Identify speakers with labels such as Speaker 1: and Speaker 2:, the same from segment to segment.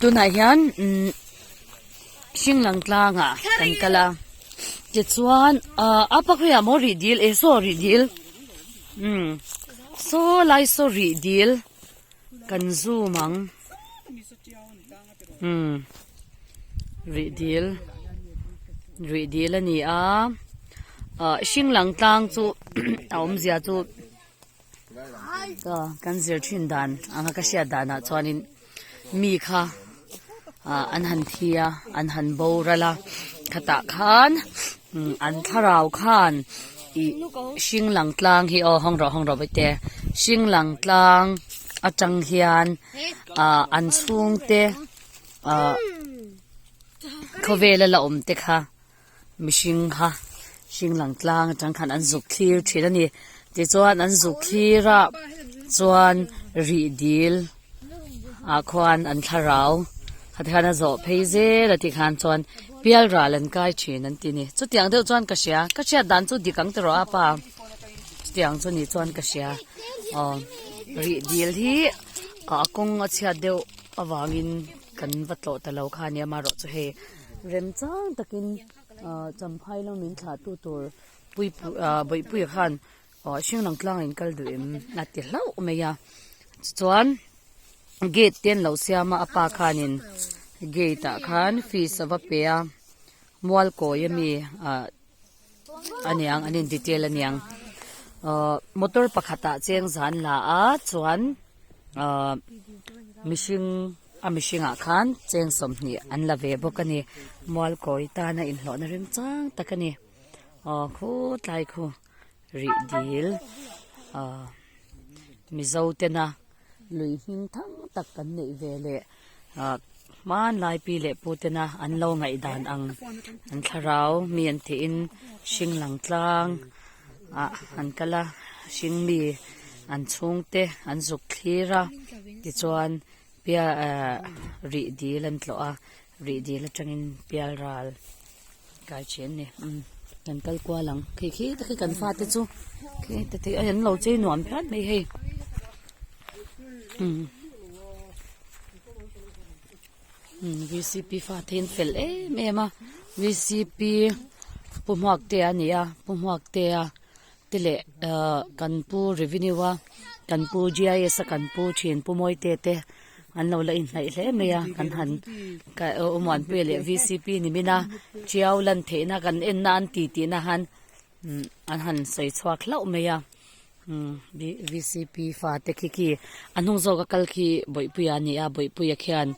Speaker 1: Tunah hian umm hring lang tlangah kan kal a tichuan ahh a pakhawiah maw rih dil eh saw rih dil umm saw lai saw rih dil kan zoom ang umm rih dil rih dil a ni a ah hring lang tlang chu a awmzia chu. Kan zir thin dan anga ka hriat danah chuanin mi kha ah an han thi a an han boral a khatah khan an thlarau khan ih hring lang tlang hi aw hawng rawh hawng rawh bawihte hring lang tlang atang hian ah an chhungte ah khawvela la awm te kha. Mihring kha hring lang tlang atang khan an zuk thlir thin a ni. Tichuan an zuk thlir a chuan rih dil ah khuan an thlarau kha tikhan a zawh phei zel a tikhan chuan pial ral an kai thin an ti a ni. Chutiang deuh chuan ka hria ka hriat dan chu dik ang tawh a pa chutiang chu ni chuan ka hria aw rih dil hi a kawng a chhiat deuh avangin kan va tlawh ta lo kha a nia amaherawhchu hei. Remchang takin ahh champhai lo min thlah tu tur puipui ahh bawihpuia khan aw hringlang tlang in kal duh em a ti hlauh mai a tichuan gate te an lo siam a a pa khanin gate ah khan fees a va pe a mual kawi ami ah aniang an in detail aniang ahh motor pakhatah cheng zan la a chuan ahh mihring. A mihringah khan cheng 20 an la ve bawk a ni. Mualkawi tana inhlawhna remchang tak a ni. Aw khutlai khu rih dil aw Mizo tena lui hming thang tak kan neih ve leh ah hmanlai pi leh pu tena an lo ngaihdan ang an thlarau mi an thihin hring lang tlang ah an kal a hring mi an chhungte an zuk thlir a tichuan Pial eh rih dil an tlawh a rih dil atangin pial ral kai thin a ni umm kan kal kual ang khi khi te khi kan fate chu khi te te an lo chei nuam phian mai hei umm umm vcp fate hi an fel em em a vcp pu hmuaktea a ni a pu hmuaktea. Te leh ahh kan pu revenue a kan pu GIS a kan pu thin pu Mawite te an lo la inhnaih hle mai a kan han u Muanpuia leh VCP ni min a tiau lan theihna kan en na an ti tih na han an han sawi chhuak hlauh mai a umm VCP fa te khi khi a hnung zawk a kal khi Bawihpuia a ni a Bawihpuia khian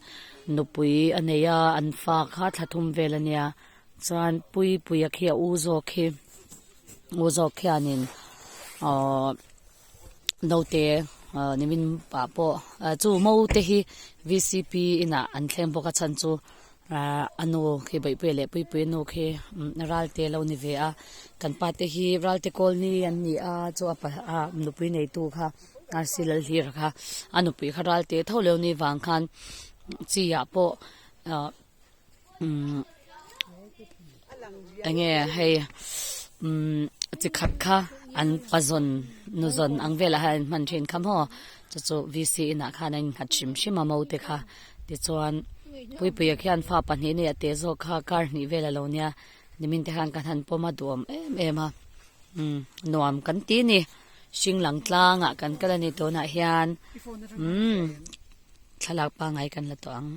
Speaker 1: nupui a nei a an fa kha thla thum vel a nia chuan Puipuia khi a u zawk khi. U zawk khianin aww naute ahh nimin pah pawh chu mo te hi vcp inah an thleng bawk a chhan chu ahh a nu khi bawihpuia leh puipuia nu khi ralte lo ni ve a kan pa te hi ralte kawlni an ni a chu a pa a nupui neitu kha rc lalhlira kha a nupui kha ralte tho leu ni vang khan chi ah pawh ahh. Umm enge hei umm chi khat kha an pazawn nu zawn ang velah hian an hman thin kha maw chu chu VC inah khan a innghat hrim hrim a mo te kha tichuan Puipuia khian fa pahnih nei a teh zawk kha kar hnih vel a lo nia nimin te khan kan han pawm a duhawm em em a umm nuam kan ti a ni hring lang tlangah kan kal a ni tunah hian umm thlalak pangngai kan la tawh ang.